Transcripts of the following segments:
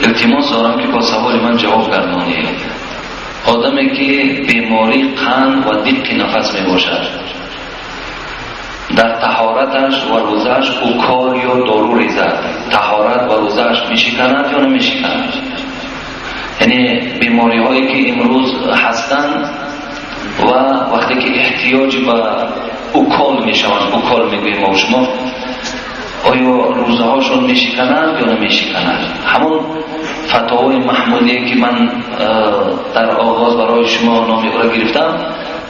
Илтимос дорам, ки бо саволи ман ҷавоб гардонед. Одаме, ки бемории қанд ва диққи нафас мебошад, дар таҳораташ ва рӯзааш укол ё дору резад, таҳорат ва рӯзааш мешиканад ё намешиканад? Яъне бемориҳое, ки имрӯз ҳастанд ва вақте ки эҳтиёҷ ба укол мешаванд, укол мегӯем мо шумо, оё рӯзаҳошон мешиканад ё намешиканад? Ҳамон фатвои Маҳмудие, ки ман дар оғоз барои шумо номи ӯро гирифтам,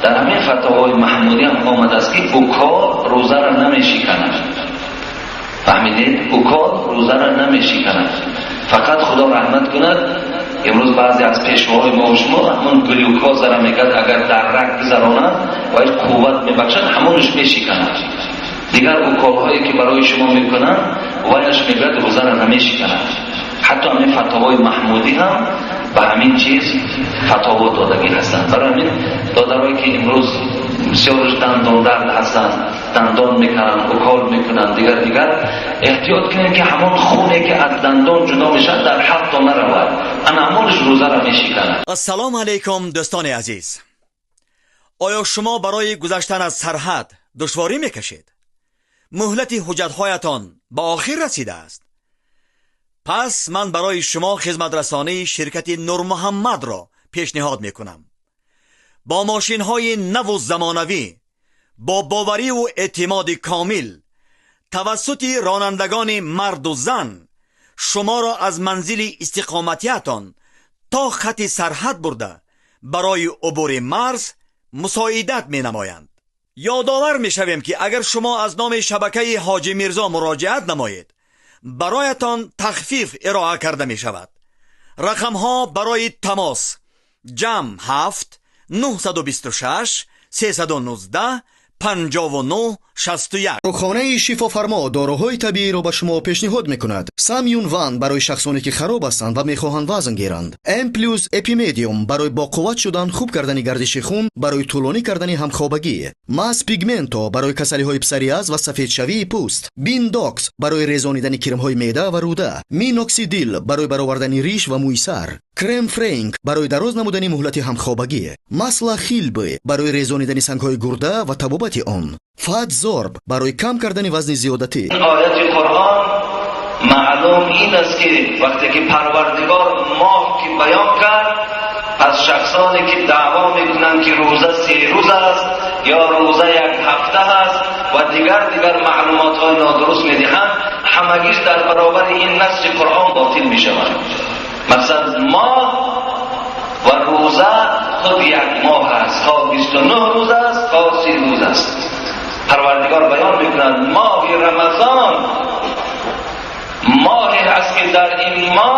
дар ҳамин фатвои Маҳмудӣ ҳам омадааст, ки укол рӯзаро намешиканад. Фаҳмидед? Укол рӯзаро намешиканад. Фақат, Худо раҳмат кунад, имрӯз баъзе аз пешвоҳои мо шумо ҳамон глюкозаро мегӯяд, агар дар раг гузаронанд ва қувват мебахшад, ҳамонаш мешиканад. Дигар уколҳое, ки барои шумо мекунанд, ваяш, мегӯяд, рӯзаро намешиканад. Ҳатто ҳамин фатвои Маҳмудӣ ҳам ба ҳамин чиз фатво додагӣ ҳастанд. Барои ҳамин додарое, ки имрӯз бисёрш дандондард ҳастанд, дандон мекунанд, укол мекунанд, дигар дигар, эҳтиёт кунед, ки ҳамон хуне, ки аз дандон ҷудо мешавад, дар ҳалқто наравад. Ана ҳамонаш рӯзаро мешиканад. Ассалому алайкум, дӯстони азиз! Оё шумо барои гузаштан аз сарҳад душворӣ мекашед? Муҳлати ҳуҷҷатҳоятон ба охир расидааст? Пас ман барои шумо хизматрасонии ширкати Нурмуҳаммадро пешниҳод мекунам. Бо мошинҳои наву замонавӣ, бо бовариву эътимоди комил, тавассути ронандагони марду зан шуморо аз манзили истиқоматиятон то хати сарҳад бурда, барои убури марз мусоидат менамоянд. Ёдовар мешавем, ки агар шумо аз номи шабакаи Ҳоҷӣ Мирзо муроҷиат намоед, бароятон тахфиф ироа карда мешавад. Рақамҳо барои тамос: +7 926 319 59 61. Дорухонаи Шифофармо доруҳои табииро ба шумо пешниҳод мекунад. Самюн Ван барои шахсоне, ки хароб ҳастанд ва мехоҳанд вазн гиранд. М плюс Эпимедиум барои боқувват шудан, хуб кардани гардиши хун, барои тӯлонӣ кардани ҳамхобагӣ. Мас Пигменто барои касалиҳои псориаз ва сафедшавии пӯст. Биндокс барои резонидани кирмҳои меъда ва рӯда. Миноксидил барои баровардани риш ва мӯи сар. Крем Френк барои дароз намудани муҳлати ҳамхобагӣ. Масла Хилбы барои резонидани сангҳои гурда ва табобати он. Фатзорб барои кам кардани вазни зиёдатӣ. Ояти Қуръон маълум ин аст, ки вақте ки Парвардигор моҳ ки баён кард, пас шахсоне, ки даъво мекунанд, ки рӯза 30 рӯз аст ё рӯза як ҳафта аст ва дигар дигар маълумотҳои нодуруст медиҳанд, ҳамагиш дар баробари ин насси Қуръон ботил мешавад. Мақсад, моҳ ва рӯза худ як моҳ аст, то 29 рӯз аст, то 30 рӯз аст. Парвардигор баён мекунад: моҳи Рамазон моҳе аст, ки дар ин моҳ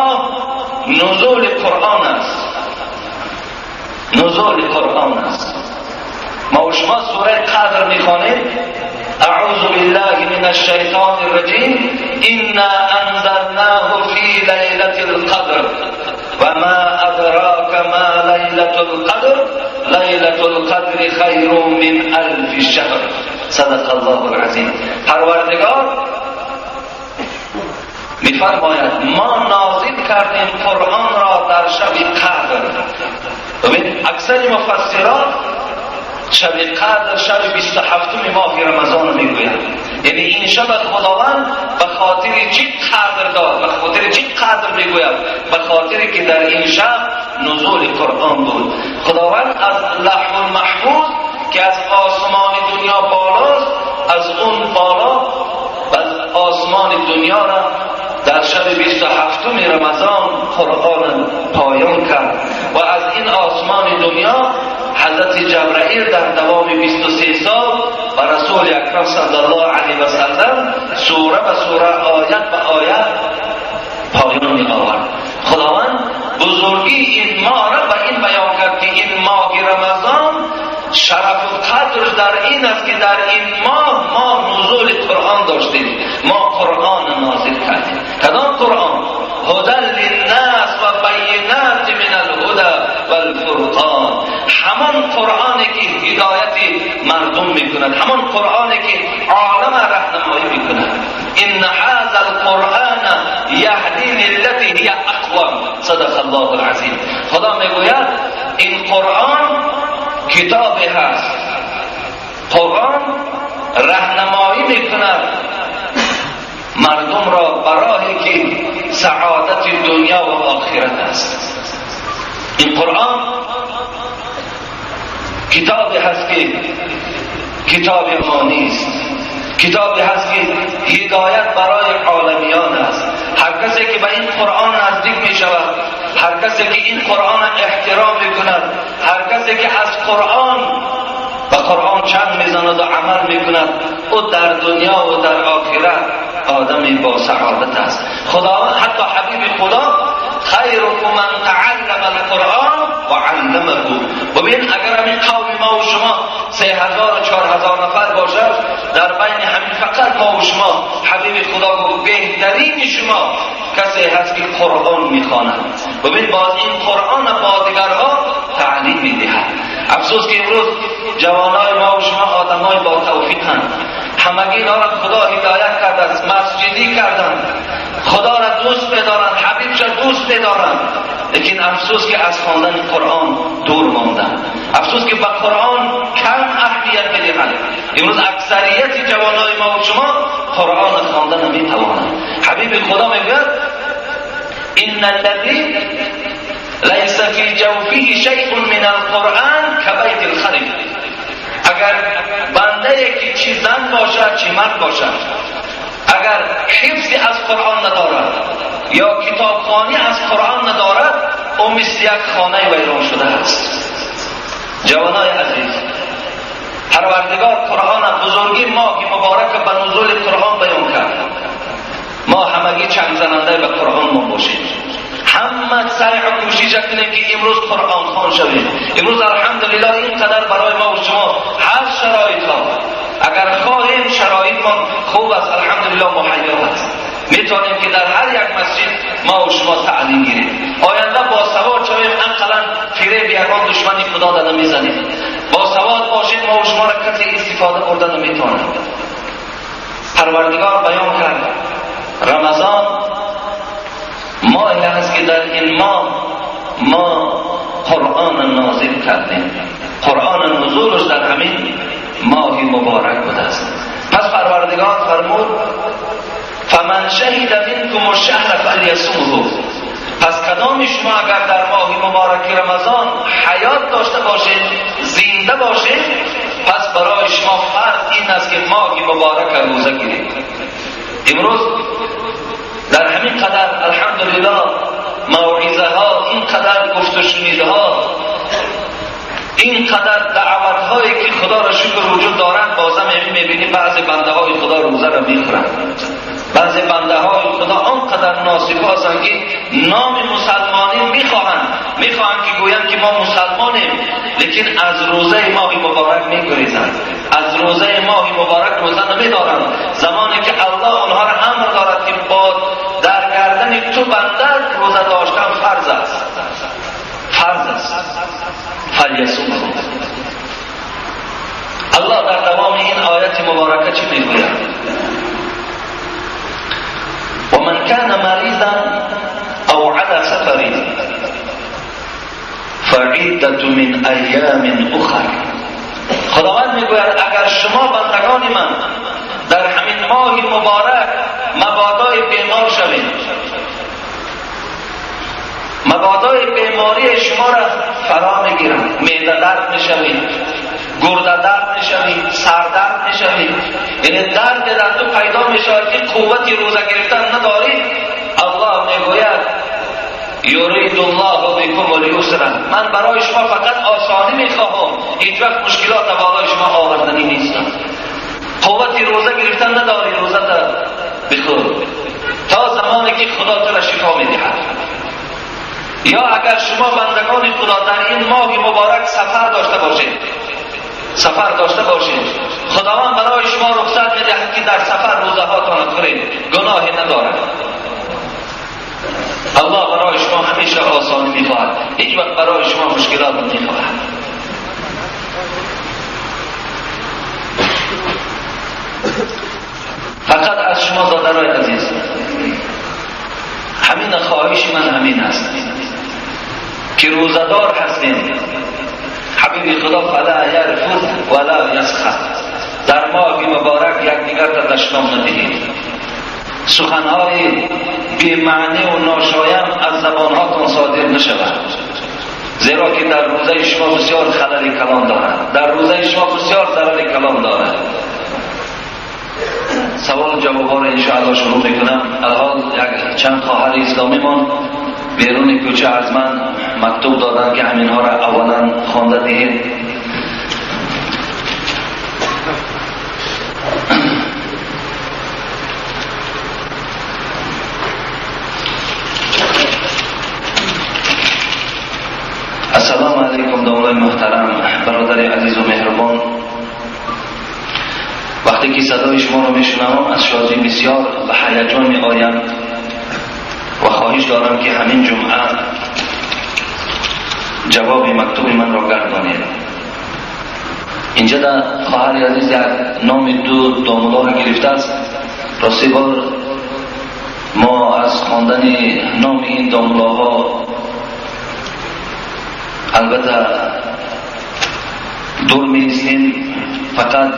нузули Қуръон аст, нузули Қуръон аст. Ма шумо сураи Қадр мехонем: أعوذ بالله من الشيطان الرجيم، إنا أنزلناه في ليلة القدر وما أدراك ما ليلة القدر، ليلة القدر خير من ألف شهر، صدق الله العظيم. پروردگار میفرماید: ما نازل کردیم قرآن را در شب قدر. ببین، اکثر مفسرات شب قدر شب 27 ماه رمضان میگویند. یعنی این شب خداوند به خاطر چی قدر داد؟ به خاطر چی قدر میگوید؟ به خاطر که در این شب نزول قرآن بود. خداوند از لوح المحفوظ که از آسمان دنیا بالاست، از اون بالا از آسمان دنیا را در شب 27 رمضان قرآن پایان کرد و از این آسمان دنیا حضرت جبرائیل در دوام 23 سال و رسول اکرم صلی الله علیه و سلم سوره به سوره، آیت به آیت پایان می آورد. خداوند بزرگی این ماه را به این بیان کرد که این ماه رمضان شرف و قدر در این است که در این ماه ما نزول قرآن داشتیم، ما قرآن نازل کردیم. کدام قرآن؟ هدى للناس و بینات من الهدى والفرقان. همان قرآنی که هدایت مردم میکند، همان قرآنی که عالم راهنمایی میکند. ان هذا القرآن یهدی للتی هی اقوم. الله العظیم. خدا میگوید این قرآن کتابی هست، قرآن راهنمایی میکند مردم را برای که سعادت دنیا و آخرت است. این قرآن کتابی هست که کتاب ما نیست، کتابی هست که هدایت برای عالمیان است. هر کسی که به این قرآن نزدیک می شود، هر کسی که این قرآن احترام می کند، هر کسی که از قرآن به قرآن چند میزند و عمل می کند، او در دنیا و در آخرت آدمی با سعادت است. خداوند حتی حبیب خدا خیرکم من تعلم القرآن و علمه. ببین اگر همین قوم ما و شما 3000 و 4000 نفر باشد، در بین همین فقط ما و شما حبیب خدا گفت بهترین شما کسی هست که قرآن میخواند. ببین باز این قرآن با دیگرها تعلیم میدهد. افسوس که امروز جوانای ما و شما آدمای با توفیق هستند، همگی اینا را خدا هدایت کرده است، مسجدی کردند، خدا را دوست می‌دارند، حبیبش را دوست می‌دارند، لیکن افسوس که از خواندن قرآن دور ماندند، افسوس که به قرآن کم اهمیت می‌دهند. امروز اکثریت جوانای ما و شما قرآن خواندن نمی‌توانند. حبیب خدا میگوید ان الذی لیس فی جوفه شیء من القرآن کبیت الخرب. اگر بنده که چی زن باشد چی مرد باشد، اگر حفظی از قرآن ندارد یا کتابخوانی از قرآن ندارد، او مثل یک خانه ویران شده است. جوانای عزیز، پروردگار قرآن بزرگی ماه مبارک به نزول قرآن بیان کرد. ما همگی چنگ زننده به قرآن ما باشیم، همه سعی و کوشش کنیم که امروز قرآن خوان شویم. امروز الحمدلله اینقدر برای ما و شما هر شرایط ها، اگر خواهیم شرایط ما خوب است، الحمدلله مهیا است، میتونیم که در هر یک مسجد ما و شما تعلیم گیریم. آینده با سواد شویم، اقلا فریب یگان دشمنی خدا را نمیزنیم. با سواد باشیم ما و شما را کسی استفاده برده نمیتواند. پروردگار بیان کرد رمضان ماهی هست که در این ماه ما قرآن نازل کردیم، قرآن نزولش در همین ماه مبارک بوده است. پس پروردگار فرمود فمن شهد منکم الشهر فلیصمه. پس کدام شما اگر در ماه مبارک رمضان حیات داشته باشید، زنده باشید، پس برای شما فرض این است که ماه مبارک روزه گیرید. امروز در همین قدر الحمدلله موعظه ها، این قدر گفت و شنیدها، این قدر دعوت هایی که خدا را شکر وجود دارند، بازم میبینیم بعضی بنده های خدا روزه را میخورند. بعضی بنده های خدا آنقدر ناسپاسند که نام مسلمانی میخواهند، میخواهند که گویند که ما مسلمانیم، لیکن از روزه ماه مبارک میگریزند، از روزه ماه مبارک روزه نمیدارند. زمانی که الله آنها را امر دارد که با در گردن تو بنده روزه داشتن فرض است، فرض است. فلیصومه. الله در دوام این آیت مبارکه چی میگوید؟ و من کان مریضا او علی سفر فعدة من ایام اخر. خداوند میگوید اگر شما بندگان من در همین ماه مبارک مبادای بیمار شوید، مبادای بیماری شما را فرا میگیرند، معده درد میشوید، گرده درد میشوید، سر درد میشوید، یعنی درد در تو پیدا میشود که قوت روزه گرفتن نداری. الله میگوید یرید الله بکم الیسر، من برای شما فقط آسانی میخواهم، هیچ وقت مشکلات بالای شما آوردنی نیستم. قوت روزه گرفتن نداری، روزه بخور تا زمانی که خدا تو را شفا میدهد. یا اگر شما بندگان خدا در این ماه مبارک سفر داشته باشید، سفر داشته باشید، خداوند برای شما رخصت میدهد که در سفر روزه هاتان خورید، گناهی ندارد. الله برای شما همیشه آسانی میخواهد، هیچ وقت برای شما مشکلات نمیخواهد. فقط از شما دادرای عزیز همین خواهش من همین است، که روزدار هستیم، حبیب خدا فلا یرفث ولا یسخط، در ماه مبارک یکدیگر را دشنام ندهید، سخنهای بی معنی و ناشایم از زبانهاتان صادر نشود، زیرا که در روزه شما بسیار خلل کلام دارد، در روزه شما بسیار ضرر کلام دارد. سوال جواب ها را انشاءالله شروع میکنم. الحال یک چند خواهر اسلامی من بیرون کوچه از من مکتوب دادن که همینها را اولا خوانده دهید. السلام علیکم دولای محترم، برادر عزیز و مهربان، وقتی که صدای شما رو میشنوم از شادی بسیار به هیجان می آیم و خواهش دارم که همین جمعه جواب مکتوب من را گردانید. اینجا در خواهر عزیز یک نام دو داملا را گرفته است. راستی بار ما از خواندن نام این داملاها البته دور می ایستیم، فقط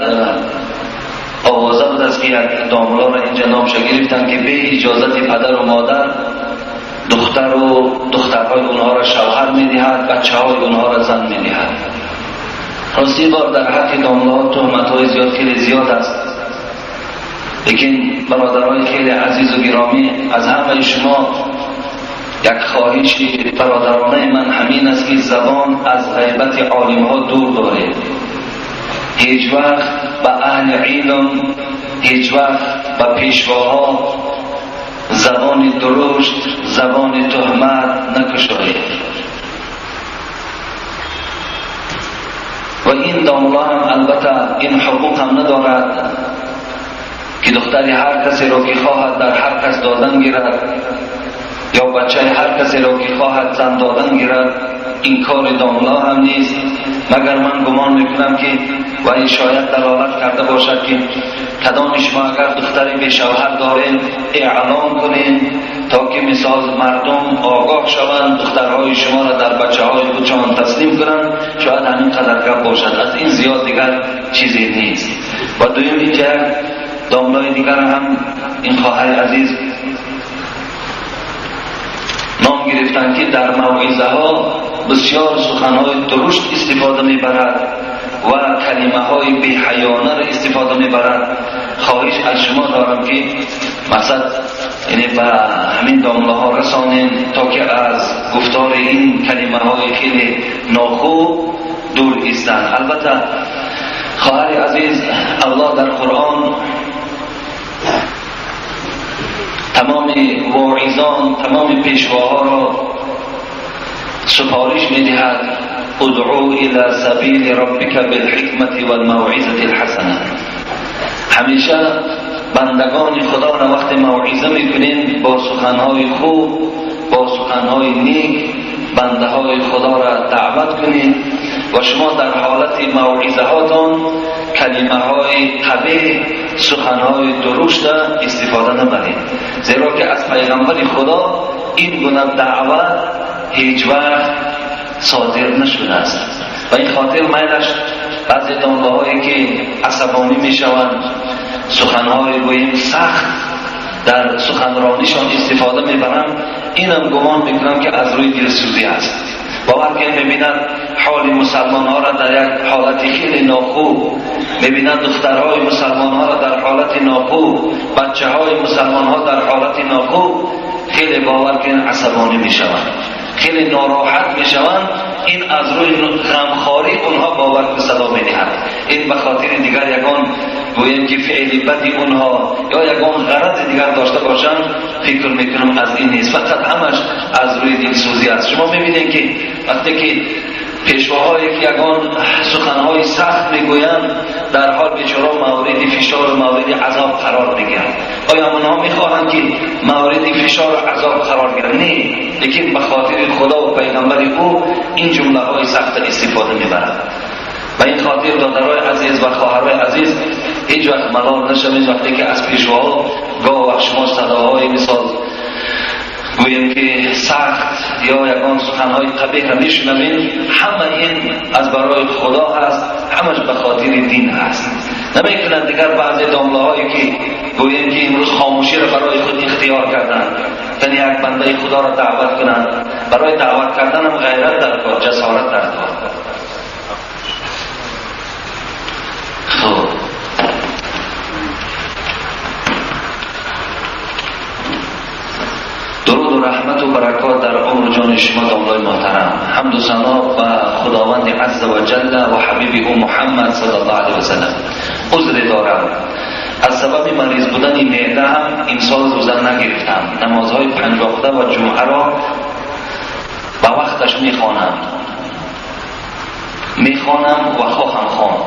آوازه بود است که یک داملا را اینجا نامش گرفتن که به اجازت پدر و مادر دختر و دخترهای اونها را شوهر میدهد، بچه های اونها را زن میدهد. راستی بار در حق داملا تهمت های زیاد خیلی زیاد است، لیکن برادرهای خیلی عزیز و گرامی، از همه شما یک خواهش برادرانه من همین است که زبان از غیبت عالم ها دور دارید. هیچ وقت به اهل علم، هیچ وقت به پیشواها زبان درشت، زبان تهمت نکشایید. و این داملا هم البته این حقوق هم ندارد که دختری هر کسی را که خواهد در هر کس دادن گیرد یا بچه هر کسی را که خواهد زن دادن گیرد. این کار داملا هم نیست. مگر من گمان میکنم که و این شاید دلالت کرده باشد که کدام شما اگر دختری به شوهر دارین اعلام کنین تا که مثال مردم آگاه شوند، دخترهای شما را در بچه های خودشان تسلیم کنند. شاید همین قدر گپ باشد، از این زیاد دیگر چیزی نیست. و دویم اینجا داملای دیگر هم این خواهر عزیز نام گرفتن که در موعظه ها بسیار سخنهای درشت استفاده میبرد و کلمه های بی‌حیانه را استفاده میبرد. خواهش از شما دارم که مقصد یعنی به همین دامله ها رسانین تا که از گفتار این کلمه های خیلی ناخوب دور ایستند. البته خواهر عزیز، الله در قرآن تمام واعظان، تمام پیشواها را سفارش می‌دهد: ادعو الى سبیل ربک بالحکمت والموعظة الحسنه. همیشه بندگان خدا را وقت موعظه میکنین با سخنهای خوب، با سخنهای نیک بنده های خدا را دعوت کنید و شما در حالت موعظه هاتان کلمه های قبیح، سخنهای درشت استفاده نبرید، زیرا که از پیغمبر خدا این گونه دعوت هیچ وقت صادر نشده است. و این خاطر میلش بعضی دانلهایی که عصبانی میشوند، سخنهای گوییم سخت در سخنرانیشان استفاده میبرند، اینم گمان میکنم که از روی دلسوزی است. باور که میبیند حال مسلمان ها را در یک حالت خیلی ناخوب، میبیند دخترهای مسلمان ها را در حالت ناخوب، بچه های مسلمان ها در حالت ناخوب، خیلی باور که عصبانی میشوند، خیلی ناراحت میشوند. این از روی غمخواری اونها باور به صدا میدهند. این به خاطر دیگر یگان گوییم که فعل بدی اونها یا یگان غرض دیگر داشته باشند، فکر میکنم از این نیست، فقط همش از روی دلسوزی است. شما میبینید که وقتی که پیشواهایی که یگان سخنهای سخت میگویند، در حال بیچاره مورد فشار و مورد عذاب قرار میگیرند. آیا اونها میخواهند که مورد فشار و عذاب قرار گیرند؟ نه، لیکن به خاطر خدا و پیغمبر او این جمله های سخت استفاده میبرند. و این خاطر دادرای عزیز و خواهرای عزیز، هیچ وقت ملال نشوید وقتی که از پیشواها گاه وقت شما صداهای مثال گوییم که سخت ё ягон суханҳои қабеҳро мешунавем, ҳама ин аз барои Худо ҳаст, ҳамаш ба хотири дин ҳаст. Намекунанд дигар баъзе домлаҳое ки гӯем ки имрӯз хомӯширо барои худ ихтиёр карданд, тани як бандаи Худоро даъват кунанд. Барои даъват карданам ғайрат дар кор, ҷасорат дар кор. Хуб, дуруд ва раҳмат ва баракот дар умру ҷони шумо домлаи муҳтарам. Ҳамду сано ба Худованди азза ва ҷалла ва ҳабиби ӯ Муҳаммад саллаллоҳу алайҳи васаллам. Узре дорам, аз сабаби мариз будани меъда ҳам имсол рӯза нагирифтам. Намозҳои панҷвақта ва ҷумъаро ба вақташ мехонам ва хоҳам хонд.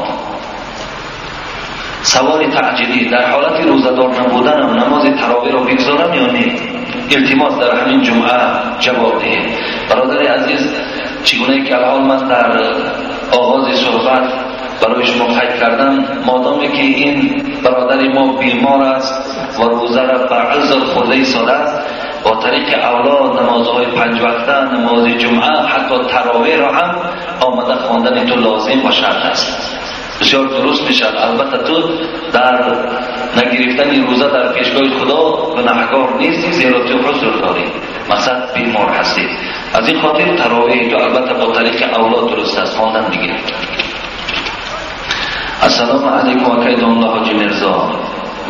Саволи таъҷилӣ: дар ҳолати рӯзадор набуданам намози таровиҳро бигзорам ё не? Илтимос дар ҳамин ҷумъа ҷавоб диҳед. Бародари азиз, чӣ гунае ки алҳол ман дар оғози суҳбат барои шумо қайд кардам, модоме ки ин бародари мо бемор аст ва рӯзаро ба узр хӯрда истода аст, бо тариқи авло намозҳои панҷвақта, намози ҷумъа, ҳатто таровиҳро ҳам омада хондани ту лозим ва шарт аст. Бисёр дуруст мешавад. Албатта ту дар нагирифтани рӯза дар пешгоҳи Худо гунаҳкор нестӣ, зеро ту узр дорӣ, мақсад бемор ҳастӣ. Аз ин хотир таровиҳи ту албатта бо тариқи авло дуруст аст, хондан бигир. Ассалому алайкум акай домла ҳоҷи Мирзо.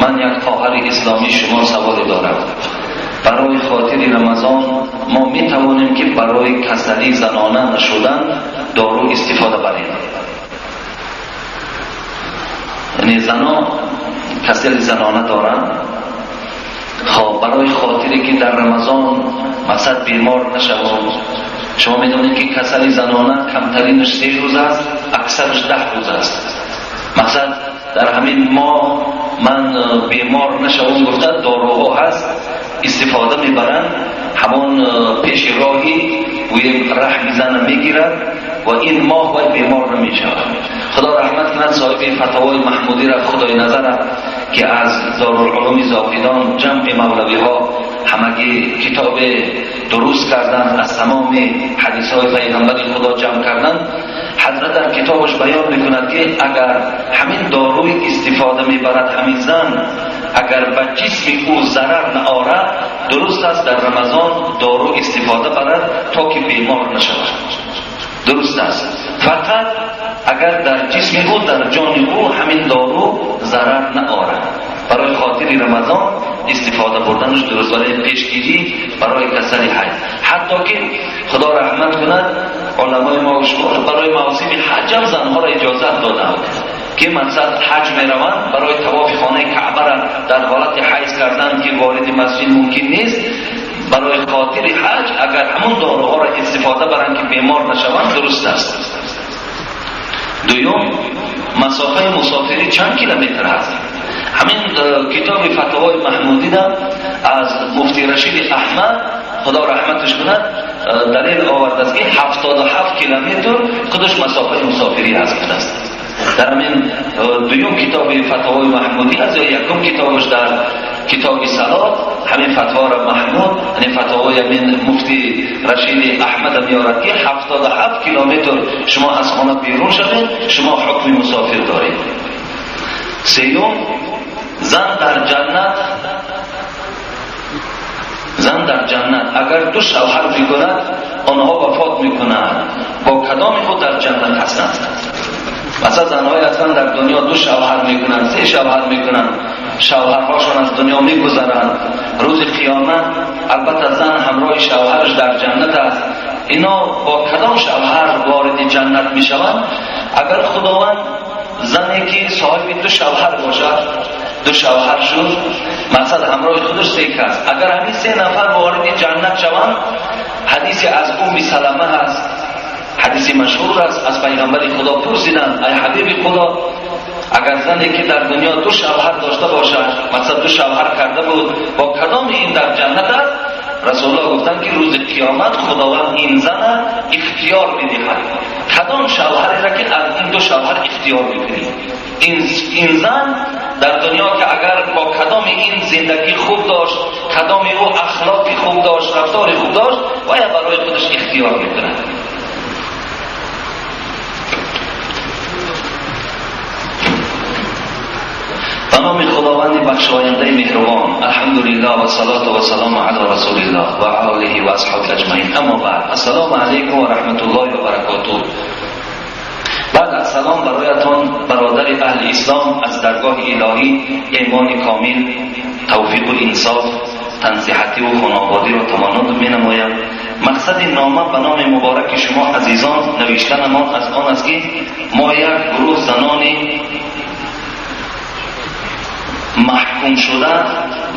Ман як хоҳари исломии шумо саволе дорам. Барои хотири Рамазон мо метавонем ки барои касалии занона нашудан дору истифода барем? Яъне зано касали занона доранд, хоб барои хотире ки дар Рамазон мақсад бемор нашаванд. Шумо медонед ки касали занона камтаринаш 3 рӯз аст, аксараш 10 рӯз аст. Мақсад дар ҳамин моҳ ман бемор нашавам гуфта доруҳо ҳаст, истифода мебаранд, ҳамон пеши роҳи гӯем раҳми зана мегирад ва ин моҳ вай бемор намешавад. Худо раҳмат кунад соҳиби фатвои маҳмудиро, Худои назара, ки аз Дорулулуми Зоҳидон ҷамъи мавлавиҳо ҳамагӣ китобе дуруст карданд, аз тамоми ҳадисҳои пайғамбари Худо ҷамъ карданд. Ҳазрат дар китобаш баён мекунад ки агар ҳамин доруи истифода мебарад ҳамин зан, агар ба ҷисми ӯ зарар наорад, дуруст аст дар Рамазон дору истифода барад то ки бемор нашавад. Дуруст аст, фақат агар дар ҷисми ӯ, дар ҷони ӯ ҳамин дору зарар наорад. Барои хотири Рамазон истифода бурданаш дуруст, барои пешгирӣ барои касали ҳайз. Ҳатто ки Худо раҳмат кунад уламои мо барои мавсими ҳаҷ ҳам занҳоро иҷозат доданд ки мақсад ҳаҷ мераванд, барои тавофи хонаи Каъбаро дар ҳолати ҳайз кардан ки вориди масҷид мумкин нест, барои хотири ҳаҷ агар ҳамон доруҳоро истифода баранд ки бемор нашаванд, дуруст аст. Дуюм, масофаи мусофирӣ чанд километр аст? Ҳамин китоби фатвои маҳмудида аз муфти Рашиди Аҳмад, Худо раҳматаш кунад, далел овардааст ки 77 километр худаш масофаи мусофирӣ аст гуфтааст. Дар ҳамин дуюм китоби фатвои маҳмудӣ аст ё якум китобаш дар китоби салот ҳамин фатворо маҳмуд, яъне фатвои ҳамин муфти Рашиди Аҳмад меорад ки 77 километр шумо аз хона берун шавед, шумо ҳукми мусофир доред. Сеюм, зан дар ҷаннат агар ду шавҳар мекунад, онҳо вафот мекунанд, бо кадоми худ дар ҷаннат ҳастанд? Масалан занҳое ҳастанд дар дунё ду шавҳар мекунанд, се шавҳар мекунанд, шавҳарҳошон аз дунё мегузаранд. Рӯзи қиёмат албатта зан ҳамроҳи шавҳараш дар ҷаннат аст. Ино бо кадом шавҳар вориди ҷаннат мешаванд? Агар Худованд зане ки соҳиби ду шавҳар бошад, ду шавҳар шуд, мақсад ҳамроҳи худаш се кас, агар ҳамин се нафар вориди ҷаннат шаванд, ҳадисе аз Умми Салама ҳаст, ҳадиси машҳур аст, аз пайғамбари Худо пурсиданд: ай ҳабиби Худо, агар зане ки дар дунё ду шавҳар дошта бошад, мақсад ду шавҳар карда буд, бо кадоми ин дар ҷаннат аст? Расулуллоҳ гуфтанд ки рӯзи қиёмат Худованд ин зана ихтиёр медиҳад, кадом шавҳареро ки аз ин ду шавҳар ихтиёр мекунӣ. Ин зан дар дунё ки агар бо кадоми ин зиндагӣ хуб дошт, кадоми ӯ ахлоқи хуб дошт, рафтори хуб дошт, вая барои худаш ихтиёр мекунад. Ба номи Худованди бахшояндаи меҳрубон, алҳамдулиллаҳ ва салоту ва салому ала расулиллаҳ ва олиҳи ва асҳоби аҷмаин. Аммо баъд, ассалому алайкум ва раҳматуллоҳи ва баракотуҳ. Баъд аз салом бароятон бародари аҳли ислом аз даргоҳи илоҳӣ имони комил, тавфиқу инсоф, тансиҳатӣ ва хонободиро таманно менамоям. Мақсади нома ба номи мубораки шумо азизон навиштанамон аз он аст ки мо як гурӯҳ занони маҳкум шуда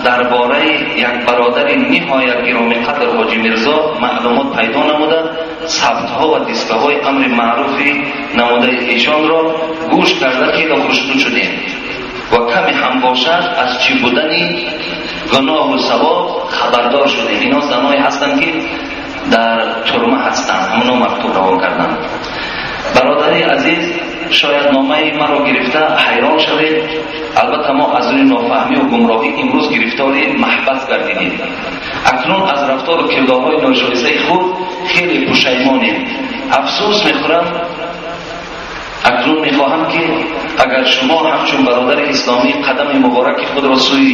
дар бораи як бародари ниҳоят гиромиқадр Ҳоҷи Мирзо маълумот пайдо намуда, сабтҳо ва дискаҳои амри маъруфи намудаи эшонро гӯш карда хеле хушнуд шудем ва каме ҳам бошад аз чӣ будани гуноҳу савоб хабардор шудем. Ино заное ҳастанд ки дар турма ҳастанд, ҳамоно мактуб равон карданд. Бародари азиз, шояд номаи маро гирифта ҳайрон шавед. Албатта мо аз рӯи нофаҳмӣ ва гумроҳӣ имрӯз гирифтори маҳбас гардидем. Акнун аз рафтору кирдорҳои ношоистаи худ хеле пушаймонем. Афсӯс мехӯрам. Акнун мехоҳам ки агар шумо ҳамчун бародари исломӣ қадами мубораки худро сӯи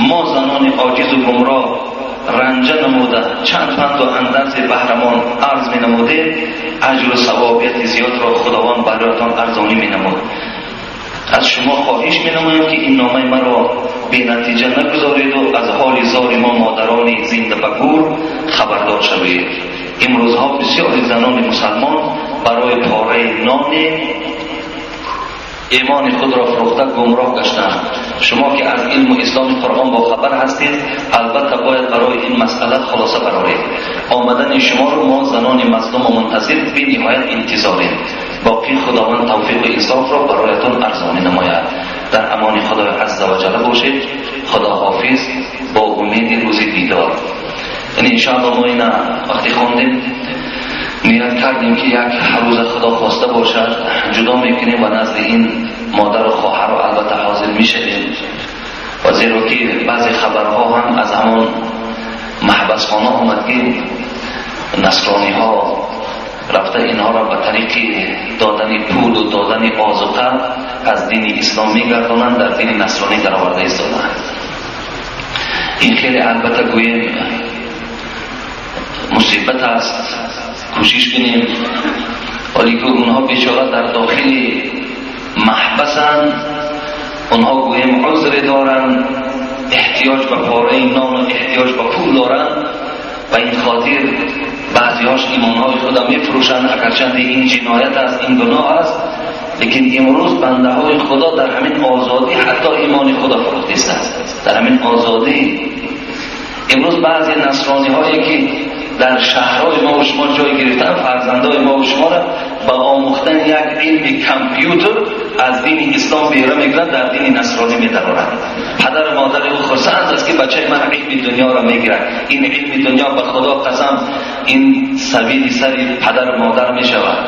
мо занони оҷизу гумроҳ ранҷа намуда чанд панду андарзи баҳрамон арз менамудед, аҷру савобияти зиёдро Худованд бароятон арзонӣ менамуд. Аз шумо хоҳиш менамоям ки ин номаи маро бенатиҷа нагузореду аз ҳоли зори мо модарони зинда ба гур хабардор шавед. Имрӯзҳо бисёри занони мусалмон барои пораи ноне имони худро фурӯхта гумроҳ гаштанд. Шумо ки аз илму исломи Қуръон бохабар ҳастед, албатта бояд барои ин масъала хулоса бароред. Омадани шуморо мо занони мазлуму мунтазир бениҳоят интизорем. Боқӣ Худованд тавфиқу инсофро бароятон арзонӣ намояд. Дар амони Худои азза ва ҷалла бошед. Худо ҳофиз, бо умеди рӯзи дидор. Яъне иншоалло мо ина вақте хондем ният кардем ки як рӯза Худо хоста бошад ҷудо мекунем ва назди ин модару хоҳарро албатта ҳозир мешавем. Ва зеро ки баъзе хабарҳо ҳам аз ҳамон маҳбасхона омад ки насрониҳо рафта инҳоро ба тариқи додани пулу додани озуқа аз дини ислом мегардонанд, дар дини насронӣ дароварда истодаанд. Ин хеле албатта гӯем мусибат аст. Кӯшиш кунем, вале ки онҳо бечора дар дохили маҳбасанд, онҳо гӯем узре доранд, эҳтиёҷ ба пораи нону эҳтиёҷ ба пул доранд. Ба ин хотир баъзиҳош имонҳои худро мефурӯшанд, агарчанде ин ҷиноят аст, ин гуноҳ аст, лекин имрӯз бандаҳои Худо дар ҳамин озодӣ ҳатто имони худо фурӯхтистанд. Дар ҳамин озодӣ имрӯз баъзе насрониҳое ки дар шаҳрҳои мо ва шумо ҷой гирифтанд, фарзандои мо ва шуморо ба омӯхтани як илми компютер аз дини ислом беҳра мекунанд, дар дини насронӣ медароранд. Падару модари ӯ хурсанд аст ки бачаи ман илми дунёро мегирад. Ин илми дунё ба Худо қасам ин сабили сари падару модар мешавад.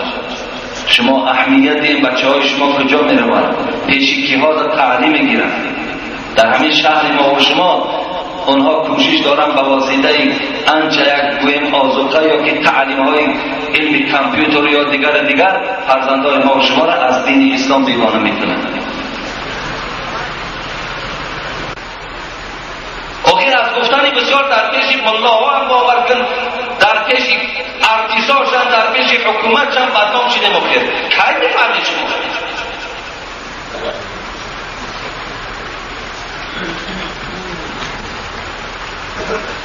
Шумо аҳамияти ин бачаҳои шумо куҷо меравад? Пеши киҳо таълим мегиранд? Дар ҳамин шаҳри мо ва шумо онҳо кӯшиш доранд ба воситаи анча як гӯем озуқа ё ки таълимҳои илми компютер ё дигару дигар фарзандои мо ва шуморо аз дини ислом бегона мекунанд. Охир аз гуфтани бисёр дар пеши муллоҳо ҳам бовар кун, дар пеши артисошам, дар пеши ҳукуматшам бадном шидем. Охир кай мефаҳмед шумо?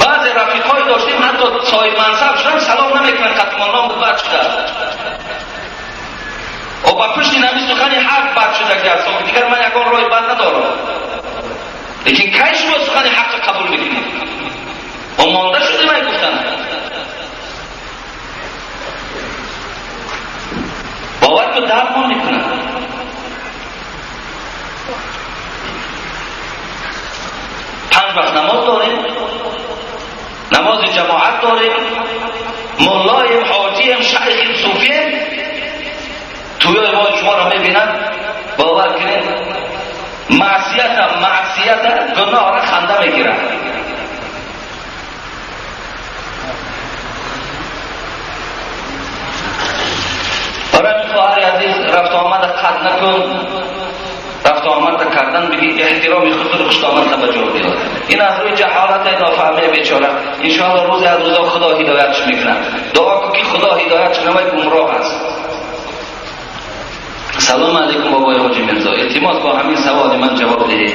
Баъзе рафиқҳое доштем ҳатто соҳибмансаб шудам салом намекунанд, қатмонном буд бад шуда. О ба пушти нами сухани ҳақ бад шудаги аст, дигар ман ягон роҳи бад надорам. Лекин кай шумо сухани ҳаққа қабул мекунед? О монда шудем ай гуфтан. Бовар кун дардмон мекунад. Панҷ вақт намоз дорем, намози ҷамоат дорем, муллоем, ҳоҷием, шайхем, суфием. Тӯёи мо шуморо мебинанд, бовар кунед Маъсията, гуноҳро ханда мегирад. Барои хоҳари азиз, рафту омада қат накун. Рафту омада кардан бигӣ эҳтироми худро хуштомадта ба ҷо биёр. Ин аз рӯи ҷаҳолат нофаҳмии бечора. Иншоалло рӯзе аз рӯзо Худо ҳидоятш мекунад. Дуо кун ки Худо ҳидоятш кунад, гумроҳ аст. Салом алейкум бобои ҳоҷи Мирзо. Илтимос бо ҳамин саволи ман ҷавоб диҳед.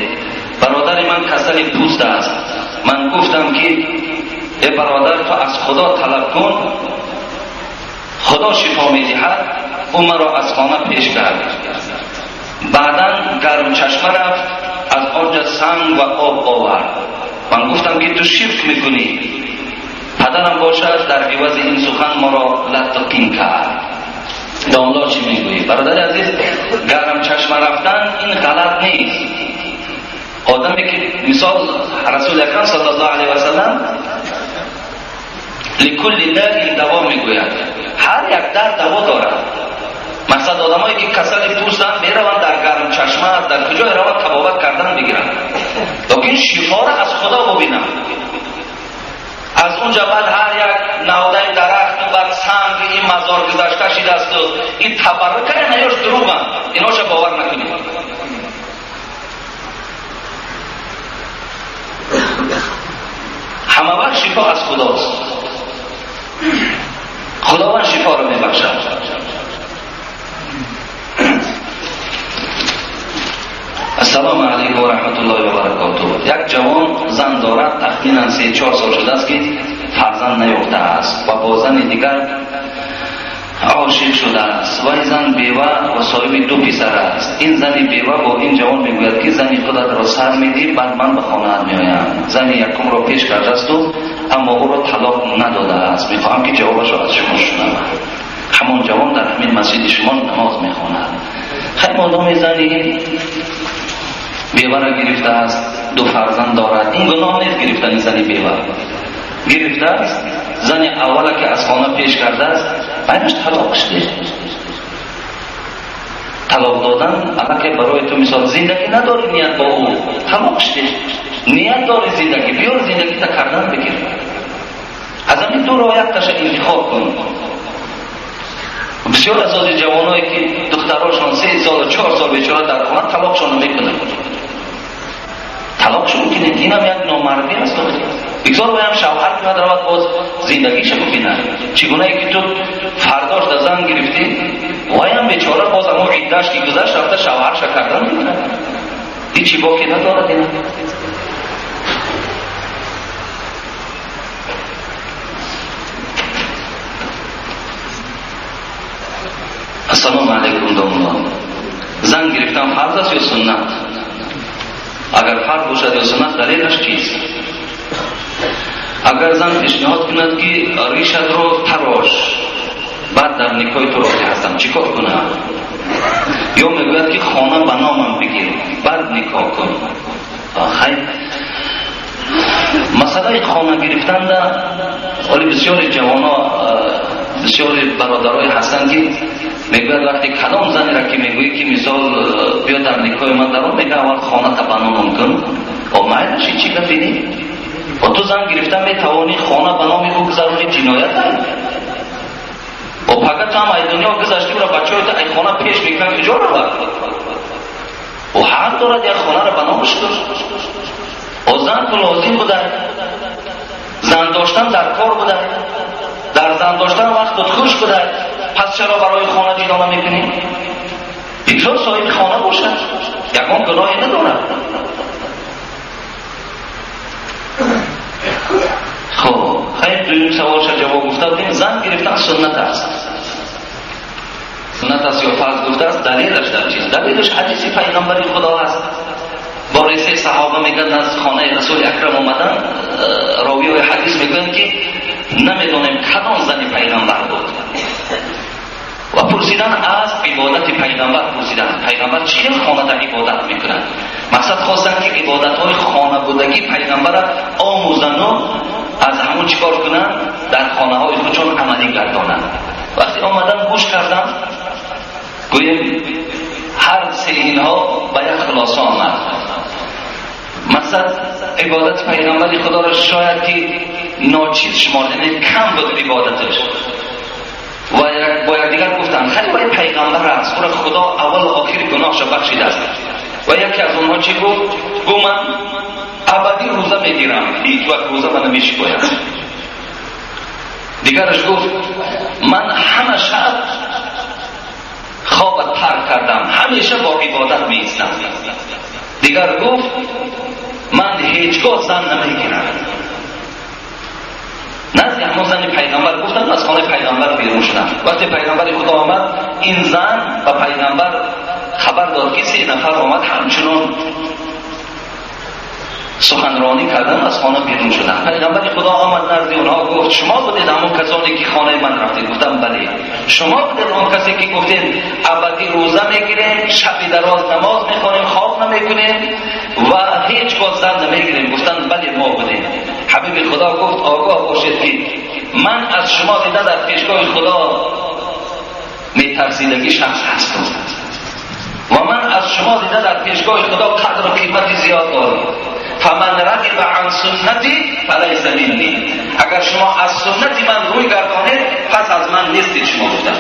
Бародари ман касали пӯст аст. Ман гуфтам ки э бародар, ту аз Худо талаб кун, Худо шифо медиҳад. Ӯ маро аз хона пеш кард. Баъдан гармчашма рафт, аз онҷа санг ва об овард. Ман гуфтам ки ту ширк мекунӣ. Падарам бошад дар ивази ин сухан маро латту қин кард. Домло чӣ мегӯӣ? Бародари азиз, гармчашма рафтан ин ғалат нест. Одаме ки мисол Расули акрам саллаллоҳу алайҳи васаллам ликулли даин даво мегӯяд. Ҳар як дард даво дорад. Мақсад одамое ки касали пӯстанд мераванд дар гармчашма, дар куҷое раванд табобат кардан бигиранд, лекин шифоро аз Худо бубинанд. Аз унҷа баъд ҳар як навдаи дарахт баъд санг ин мазор гузашта шидасту ин табаррука наёш дурӯғанд, иноша бовар накунед. Ҳама вақт шифо аз Худост. Худованд шифоро мебахшад. Ассалому алайкум ва раҳматуллоҳи ва баракотуҳ. Як ҷавон зан дорад, тахминан 3-4 сол шудааст ки фарзанд наёфтааст ва бо зани дигар ошиқ шудааст. Вай зан бева ва соҳиби 2 писар аст. Ин зани бева бо ин ҷавон мегӯяд ки зани худатро сар медиҳӣ, баъд ман ба хонаат меоям. Зани якумро пеш кардасту, аммо ӯро талоқ надодааст. Мехоҳам ки ҷавобашро аз шумо шунавам. Ҳамон ҷавон дар ҳамин масҷиди шумо намоз мехонад. Хай модоми зани беваро гирифтааст, 2 фарзанд дорад. Ин гуноҳ нест гирифтани зани бева. Гирифтааст, зани аввала ки аз хона пеш кардааст, байнаш талоқ шуд. Талоқ додан аллакай барои ту мисол зиндагӣ надори ният бо ӯ, талоқ шуд. Ният дори зиндагӣ, биёр зиндагита кардан бигир. Аз ҳамин ду роҳ якташа интихоб кун. Бисёр аз ози ҷавоное ки духтарошон 3 сол 4 сол бечора дар хона талоқшонро мекунанд. Талоқшо мекунед, инам як номардӣ аст. Бигзор ваям шавҳар кунад, равад боз зиндагиша бубинад. Чӣ гунае ки ту фардош да зан гирифтӣ, ваям бечора боз амо иддаш ки гузашт рафта шавҳарша кардан мекунад. Ҳичи боке надорад ина. Ассалому алайкум домло. Зан гирифтан фарз аст ё суннат? Агар фарз бошад ё суннат, далелаш чист? Агар зан пешниҳод кунад ки ришатро тарош, баъд дар никоҳи ту розӣ ҳастам, чӣ кор кунам? Ё мегӯяд ки хона ба номам бигир, баъд никоҳ кун. Хайр, масъалаи хона гирифтанда оли бисёри ҷавоно, бисёри бародарое ҳастанд ки мегӯяд вақте кадом занеро ки мегӯӣ ки мисол биё дар никоҳи ман даро, мегӯяд аввал хоната ба номам кун. О майлаш чӣ гапе не? О ту зан гирифта метавонӣ хона ба номи ӯ гузаронӣ, ҷиноят аст. О пага ту ҳам ай дунё гузаштӣ, ӯро бачаҳои ту ай хона пеш мекунанд, куҷо равад? О ҳақ дорад як хонаро ба номаш кун. О зан ку лозим буда, зан доштан дар кор буда, дар зан доштан вақтот хуш буда, пас чаро барои хона ҷудо намекунӣ? Бигзор соҳиби хона бошад, ягон гуноҳе надорад. Хоб, хайр, дуюм саволша ҷавоб гуфта будем. Зан гирифтан суннат аст. Суннат аст ё фарз гуфтааст, далелаш дар чист? Далелаш ҳадиси пайғамбари Худо аст. Бори 3 саҳоба мегӯянд аз хонаи Расули акрам омадан, ровиҳои ҳадис мегӯянд ки намедонем кадом зани пайғамбар буд. Ва пурсидан аз ибодати пайғамбар пурсидан, пайғамбар чӣ хел хонада ибодат мекунад? Мақсад хостанд ки ибодатҳои хонабудагии пайғамбарро омӯзану аз ҳамон чӣ кор кунанд? Дар хонаҳои худшон амалӣ гардонанд. Вақте омадан гӯш кардам, гӯем ҳар се инҳо ба як хулоса омад. Мақсад ибодати пайғамбари худоро шояд ки ночиз шуморд, яъне кам буд ибодаташ. Ва бо якдигар гуфтанд хеле вай пайғамбар аст, ӯро Худо аввал ва охири гуноҳашро бахшидааст. Ва яке аз онҳо чӣ гуфт? Гуфт ман абадӣ рӯза мегирам, ҳеҷ вақт рӯза ман намешикоям. Дигараш гуфт ман ҳама шаб хоб тарк кардам, ҳамеша бо ибодат меистам. Дигар гуфт ман ҳеҷгоҳ зан намегирам. Назди ҳамон зани пайғамбар гуфтанд, аз хонаи пайғамбар берун шуданд. Вақте пайғамбари Худо омад, ин зан ба пайғамбар хабар дод ки се нафар омад, ҳамчунон суханронӣ кардан аз хона берун шуданд. Пайғамбари Худо омад назди онҳо, гуфт шумо будед ҳамон касоне ки хонаи ман рафтед? Гуфтам бале. Шумо будед он касе ки гуфтед абадӣ рӯза мегирем, шаби дароз намоз мехонем, хоб намекунем ва ҳеҷ гоҳ зан намегирем? Гуфтанд бале, мо будем. Ҳабиби Худо гуфт огоҳ бошед ки ман аз шумо дида дар пешгоҳи Худо метарсидагӣ шахс ҳастам ва ман аз шумо дида дар пешгоҳи Худо қадру қимати зиёд дорам. فمن رغب عن سنتی فلیس منی. اگر شما از سنت من روی گردانید پس از من نیستید. شما گفتم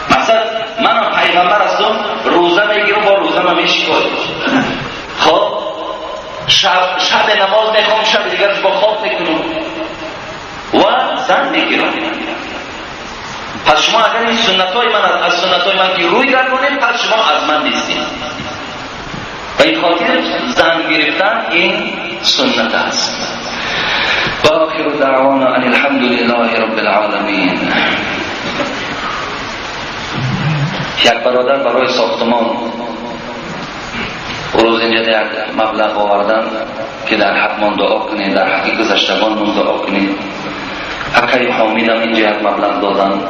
مثلا منم پیغمبر هستم، روزه میگیرم، با روزه من میشکارم. خب شب نماز میخوام، شب دیگرش با خواب میکنم و زن میگیرم. پس شما اگر این سنت های من از سنت های من که روی گردانید پس شما از من نیستید. و این خاطر زن گرفتن این سنت است. و آخر دعوانا ان الحمد لله رب العالمین. یک برادر برای ساختمان روز اینجا یک مبلغ آوردن که در حق من دعا کنید، در حق گذشتگان من دعا کنید. اکای حامیدم اینجا یک مبلغ دادن.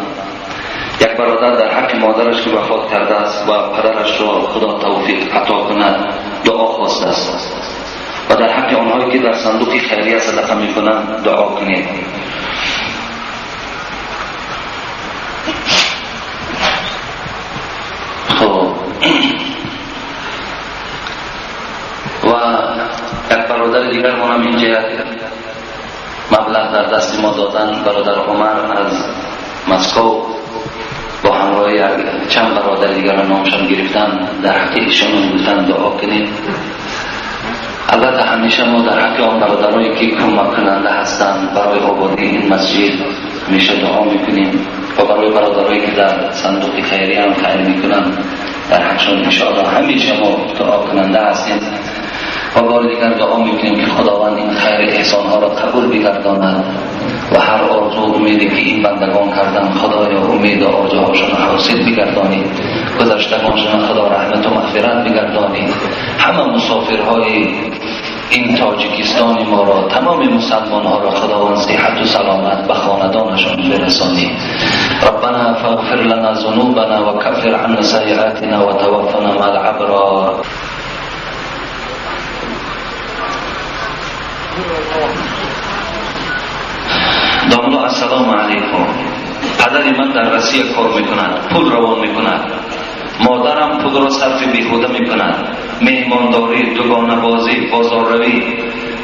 یک برادر در حق مادرش که وفات کرده است و پدرش را خدا توفیق عطا کند دعا خواسته است و در حق آنهایی که در صندوق خیریه صدقه میکنند دعا کنید. خب و یک برادر دیگر هم اینجا یک مبلغ در دست ما دادن، برادر عمر از مسکو با همراهی چند برادر دیگر نامشان گرفتن، در حق ایشان گفتن دعا کنید. البته همیشه ما در حق آن برادرایی که کمک کننده هستند برای آبادی این مسجد همیشه دعا میکنیم و برای برادرایی که در صندوق خیریه هم خیر میکنند در حقشان انشاءالله همیشه ما دعا کننده هستیم و بار دیگر دعا میکنیم که خداوند این خیر احسانها را قبول بگرداند و هر آرزو و امیدی که این بندگان کردن خدایا امید و آرزوهاشان حاصل بگردانید، گذشتگانشان خدا رحمت و مغفرت بگردانید، همه مسافرهای این تاجیکستان ما را، تمام مسلمان ها را خداوند صحت و سلامت به خاندانشان برسانید. ربنا فاغفر لنا ذنوبنا وكفر عنا سيئاتنا وتوفنا مع الابرار. داملا السلام علیکم. پدر من در روسیه کار میکند، پول روان میکند. مادرم پول را صرف بیهوده میکند، مهمانداری، دوگانه بازی، بازارروی.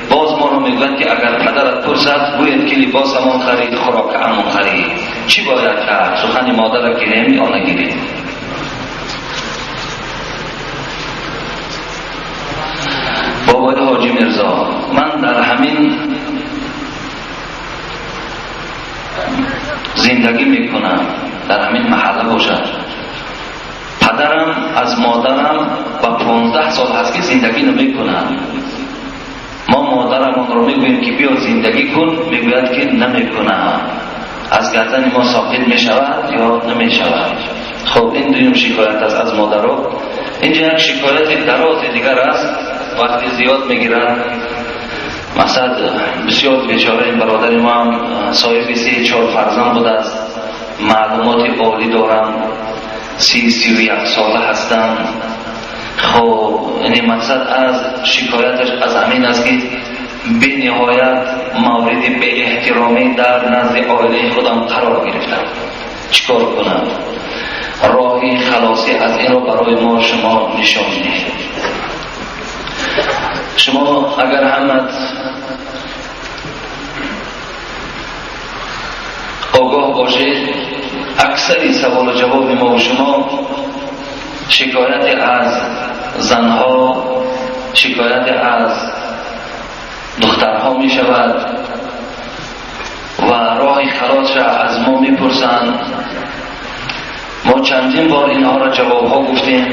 باز ما را میگوید که اگر پدرت پرسد گوید که لباسمان خرید، خوراک امان خرید. چی باید کرد؟ سخن مادر را گیریم یا نگیریم؟ بابای حاجی میرزا، من در همین زندگی میکنم، در همین محله باشد. پدرم از مادرم با 15 سال هست که زندگی نمیکنم. ما مادرمان رو میگوییم که بیا زندگی کن، میگوید که نمیکنم. از گردن ما ساقط میشود یا نمیشود؟ خب این دویم شکایت است از مادرها. اینجا یک شکایت دراز دیگر است، وقتی زیاد میگیرن. مقصد بسیار بیچاره این برادر ما هم صاحب 3-4 فرزند بوده است، معلومات عالی دارم، 31 ساله هستم. خب یعنی مقصد از شکایتش از همین است که به نهایت مورد به احترامی در نزد عائله خودم قرار گرفتم. چیکار کنم؟ راهی خلاصی از این رو برای ما شما نشان دهید. Шумо агар ҳамат огоҳ бошед, аксари саволу ҷавоби мо ва шумо шикояти аз занҳо, шикояти аз духтарҳо мешавад ва роҳи халосша аз мо мепурсанд. Мо чандин бор инҳоро ҷавобҳо гуфтем.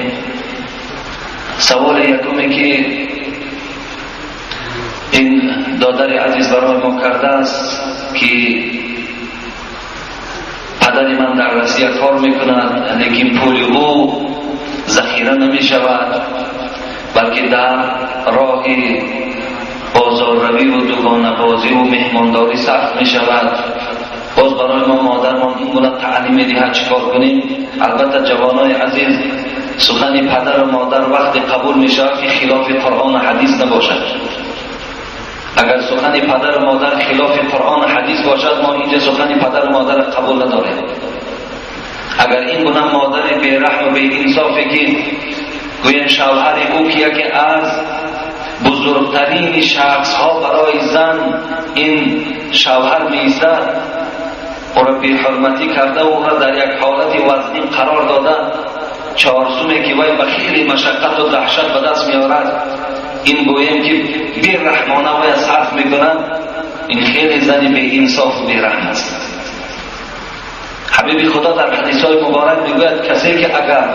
Саволи якуме ки ин додари азиз барои мо кардааст ки падари ман дар Россия кор мекунад, лекин пули ӯ захира намешавад, балки дар роҳи бозорравӣ ва дугонабозӣ ва меҳмондорӣ сарф мешавад. Боз барои мо модармон ин гуна таълим медиҳад, чӣ кор кунем? Албатта ҷавонои азиз, сухани падару модар вақте қабул мешавад ки хилофи Қуръону ҳадис набошад. Агар сухани падару модар хилофи Қуръону ҳадис бошад, мо инҷа сухани падару модарро қабул надорем. Агар ин гуна модари бераҳму беинсофе ки гӯем шавҳари ӯ ки яке аз бузургтарини шахсҳо барои зан ин шавҳар меистад, ӯро беҳурматӣ карда, ӯро дар як ҳолати вазнин қарор дода, чорсуме ки вай ба хеле машаққату даҳшат ба даст меорад, ин гӯем ки бераҳмона вая сарф мекунад, ин хеле зани беинсофу бераҳм аст. Ҳабиби Худо дар ҳадисҳои муборак мегӯяд, касе ки агар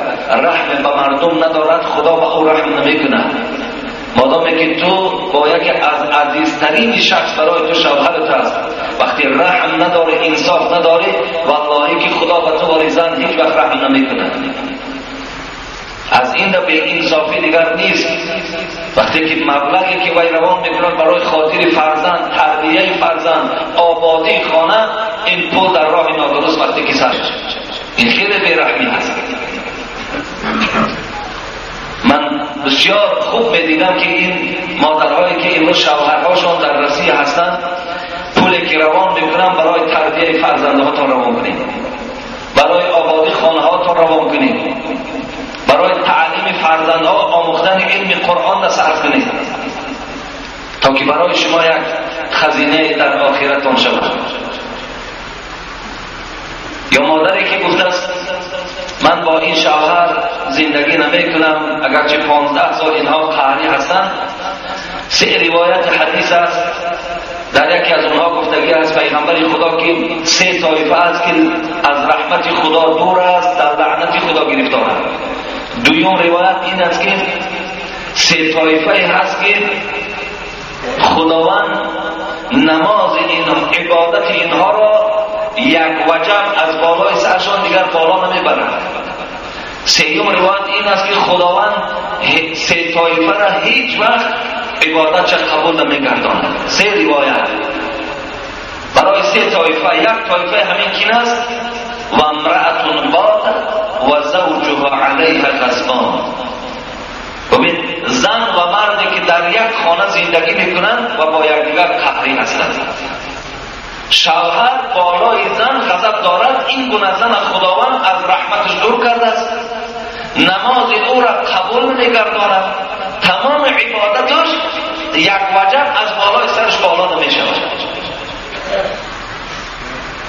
раҳм ба мардум надорад, Худо ба ӯ раҳм намекунад. Модоме ки ту бо яке аз азизтарини шахс барои ту шавҳарат аст, вақте раҳм надорӣ, инсоф надорӣ, валлоҳӣ ки Худо ба ту вори зан ҳеҷ вақт раҳм намекунад. Аз ин да беинсофӣ дигар нест. Вақте ки маблағе ки вай равон мекунад барои хотири фарзанд, тарбияи фарзанд, ободии хона, ин пул дар роҳи нодуруст вақте ки сарф, ин хеле бераҳмӣ аст. Ман бисёр хуб медидам ки ин модарҳое ки имрӯз шавҳарҳошон дар Россия ҳастанд, пуле ки равон мекунанд барои тарбияи фарзандҳотон равон кунед, барои ободии хонаҳотон равон кунед, барои таълими фарзандҳо омӯхтани илми Қуръон сарф кунед, то ки барои шумо як хазинае дар охиратон шавад. Ё модаре ки гуфтааст ман бо ин шавҳар зиндагӣ намекунам, агарчи 15 сол инҳо қаҳрӣ ҳастанд. Се ривояти ҳадис аст, дар яке аз онҳо гуфтагӣ аст пайғамбари Худо ки се тоифа аст ки аз раҳмати Худо дур аст, дар лаънати Худо гирифтор аст. Дуюм ривоят ин аст ки се тоифае ҳаст ки Худованд намози ибодати инҳоро як ваҷаб аз болои саршон дигар боло намебарад. Сеюм ривоят ин аст ки Худованд се тоифаро ҳеҷ вақт ибодатша қабул намегардонад. Се ривоят барои се тоифа. Як тоифа ҳамин кин аст: ва امرأة باتت و زوجها علیها غضبان. ببین، زن و مردی که در یک خانه زندگی میکنند و با یکدیگر قهری هستند، شوهر بالای زن غضب دارد، این گونه زن خداوند از رحمتش دور کرده است، نماز او را قبول نمیگرداند، تمام عبادتش یک وجب از بالای سرش بالا نمیشود.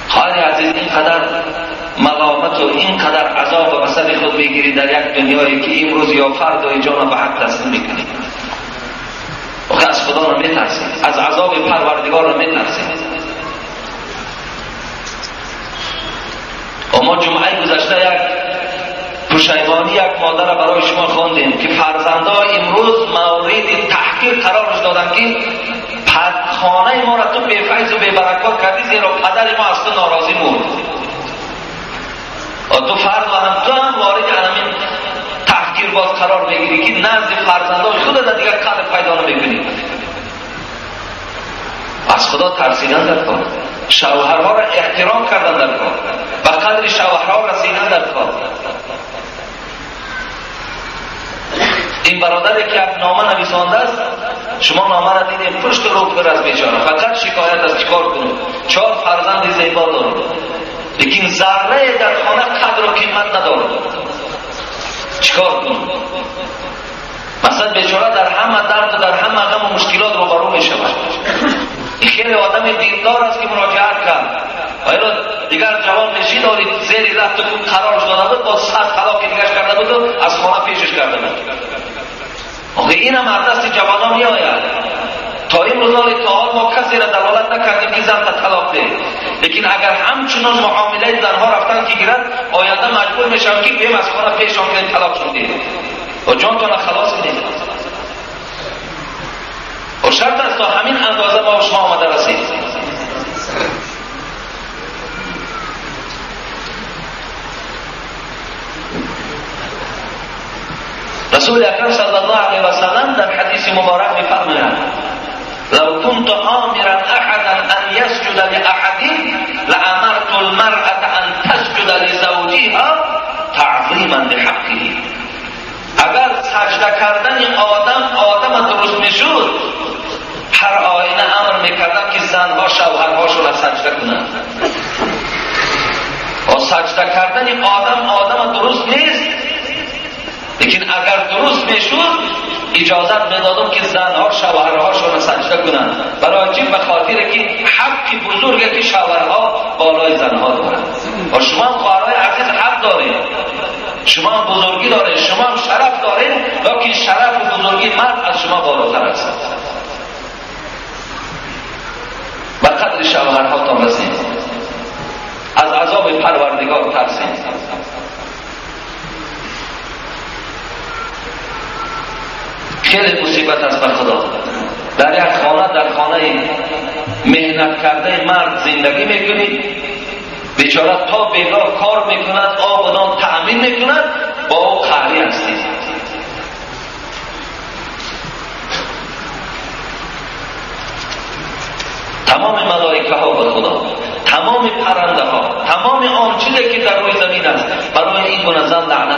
خواهر عزیز، اینقدر ملامت و اینقدر عذاب به سر خود میگیری در یک دنیایی که امروز یا فردای جان به حق تسلیم میکنی. آخه از خدا رو میترسی، از عذاب پروردگار رو میترسی. و ما جمعه گذشته یک پشیمانی یک مادر برای شما خواندیم که فرزندها امروز مورد تحقیر قرارش دادن که خانه ما را تو بی‌فیض و بی‌برکات کردی، زیرا پدر ما از تو ناراضی مرد. و تو فرد و هم تو هم وارد همین تحقیر باز قرار میگیری که نزد فرزندهای خود در دیگر قدر پیدا نمیکنی. از خدا ترسیدن در کار، شوهرها را احترام کردن در کار، به قدر شوهرها رسیدن در کار. این برادری که یک نامه نویسانده است، شما نامه را دیدیم پشت رو پر از بیچاره، فقط شکایت از چیکار کنم، 4 فرزند زیبا دارم، لیکن ذره در خانه قدر و قیمت ندارم، چیکار کنم؟ مثلا بیچاره در همه درد و در همه غم و مشکلات روبرو می شود. خیلی آدم دیندار است که مراجعت کرد و اینا دیگر جوان نشید آلی زیر رفت خود قرارش داده بود، با 100 طلاق دیگرش کرده بود و از خانه پیشش کرده بود. آخه اینم از دست جوانان می آید. تا این روز تا حال ما کسی را دلالت نکردیم که زن تا طلاق ده، لیکن اگر همچنان معامله زنها رفتن که گیرد، آینده مجبور میشم که بیم از خانه پیشان کنیم طلاق شده و جانتان خلاص کنیم. و شرط است تا همین اندازه ما شما آمده رسید. رسول اکرم صلی الله علیه و سلم در حدیث مبارک میفرمایند: لو كنت آمرا احدا ان يسجد لأحد لأمرت المرأة ان تسجد لزوجها تعظیما لحقه. اگر سجده کردن آدم درست میشد، هر آینه امر میکردم که زنها شوهرهاشون را سجده کنند. و سجده کردن آدم درست نیست، لیکن اگر درست میشد اجازت میدادم که زنها شوهرهاشون را سجده کنند. برای چی؟ به خاطر که حق بزرگی که شوهرها بالای زنها دارند. و شما هم خواهرای عزیز حق دارید، شما هم بزرگی دارید، شما هم شرف دارید، لیکن شرف و بزرگی مرد از شما بالاتر است. به قدر شوهرهاتان رسید، از عذاب پروردگار ترسید. خیلی مصیبت است به خدا. در یک خانه، در خانه مهنت کرده مرد زندگی میکنید، بیچاره تا بیگاه کار میکند، آب و نان تأمین میکند، با او قهری هستید. تمام ملائکه ها به خدا، تمام پرنده ها، تمام آن چیزی که در روی زمین است، برای این گونه زن لعنت